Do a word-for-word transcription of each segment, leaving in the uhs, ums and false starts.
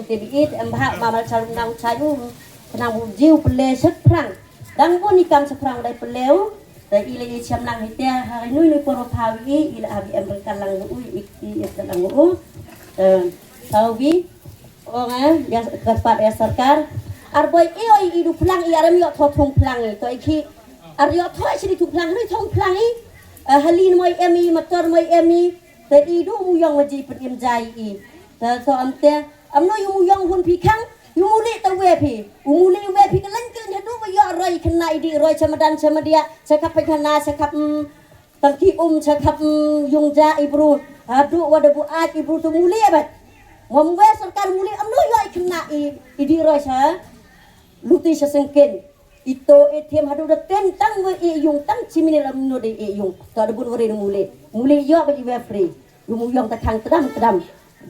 Te bi it em bha ma mal charum nang chai u. Khnang bu jiu pele shaphrang. Dang bun i kam shaphrang dai peleu. Te i le i cham nang hite ha nui nui poro phaw i i la abi em rengkan lang u i i em rengkan lang u. Te tau bi ong eh ya kyrpad ya sorkar. Ar boi i oi i du phlang i arem yo tho thung phlang i to i ki. Ar yo tho i sini thung phlang nui thung phlang i. Hali moi em i motor moi em i. Te i du mu yong ma ji pun im jai i. Te so am te am no yu mu yong hun phi khang yu mu li te we phi. U mu li we phi ka leng kin hadu ba yo roi kena i di roi chamadan chamadia chakap phi khana chakap mm, tang ki um chakap mm, yung ja i bru. Hadu wa da bu at i bru tu mu li ba. Mom we sorkar mu li am no yo i kena i i di roi cha. Luti cha sengken. Ito A T M hadu da ten tang we e yung tang chimini lam no de e yung. To da bun wari mule. Mule yo ba iwe free. Yu mu yong ta khang tedam tedam.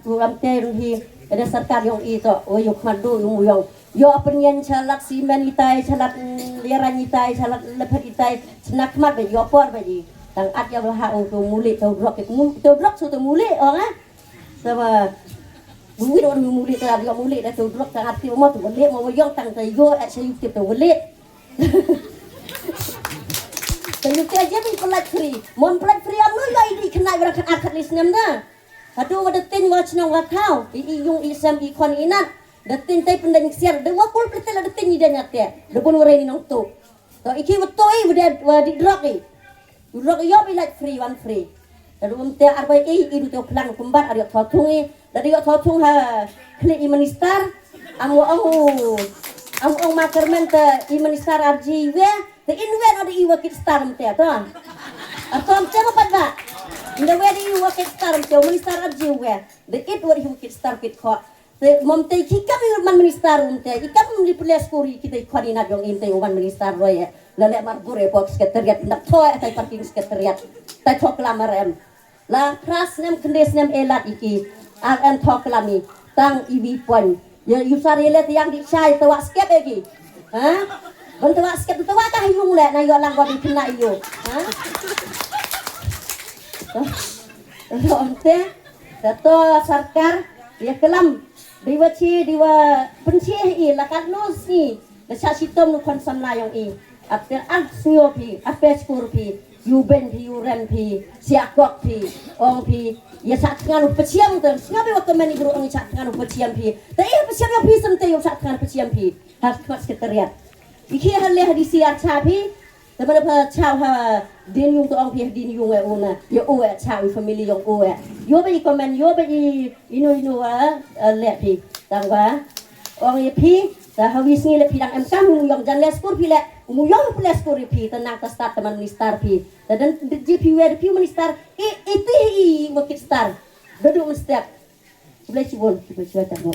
Tu lam te ruhi. Ada sarkar yong i to. O yu khmat du yu mu yong. Yo penyen chalat simen itai chalat liaran itai chalat lepet itai. Senak khmat ba yo por ba i. Tang at yo ha ong tu mule to drok. Mu to drok su to mule ong ah. Sama. Mule ong mule ta yo mule da to drok tang at ti mo to mule mo yong tang ta yo at sa yu tip to mule. Te yu te je bi pelat free. Mon pelat free am no ya i di kena i barang kan arkat li snem da. Hadu wa da tin wa chnong wa thau. I i yung i sem i khon i nat. Da tin tai pendan ksiar. Da wa kul pelat la da tin i da nyate. Da bun wa rei ni nong tu. To i ki wa to i wa da wa di drok i. Yu lok yo bi lait free wan free. Lalu um te arbai i i du te phlang kumbat ar yok thothung i. Lalu yok thothung ha klik i minister. Am wa ong u. Am ong ma kermen te i minister arji we. Te in we no de i wakit star um te to. Ar to um te ma pat ba. Inda we de i wakit star um te minister arji we. De it wa i wakit star kit kho. Te mom te ki kam i man minister um te i kam li pule skuri ki te khon i na jong in te u man minister roi e. La le mar bure pok secretariat nak tho e tai parking secretariat. Tai tho klamar em. La pras nem kendes nem elat iki. Ar em tho klami tang i wi pon. Ya yu sar ele te yang di chai te wak skep e ki. Ha? Ban te wak skep te wak ka yung le na yo lang ba bi kena yo. Ha? Rom te. Te to sarkar ya kelam. Diwa chi diwa penchi i la kat no sngi. La cha chitom nu khon samla yong i. Ap te ah sngo phi, ap pe skur phi, yu ben phi, yu ren phi, sia kok phi, ong phi. Ya cha tngan u pechiam te, snga be wa kemen i bru ong cha tngan u pechiam phi. Te i pechiam yong phi sem te yu cha tngan pechiam phi. Har khmat sekretariat. I khi har le hadi siar cha phi. Te mana pha cha ha din yung to ong phi din yung e una. Ya u e cha u family yong u e. Yo be i komen, yo be i inu inu wa le phi. Tang wa. Ong ya phi, ta ha wi sngi le phi dang em kam mu yong jan le skur phi le, mu yong phi le skur phi, ta nang ta start ta man minister phi. Ta dan ji phi we phi minister, i i ti i wakit star. Dodo mun step. Khublei chibun, khublei chibun ta mo.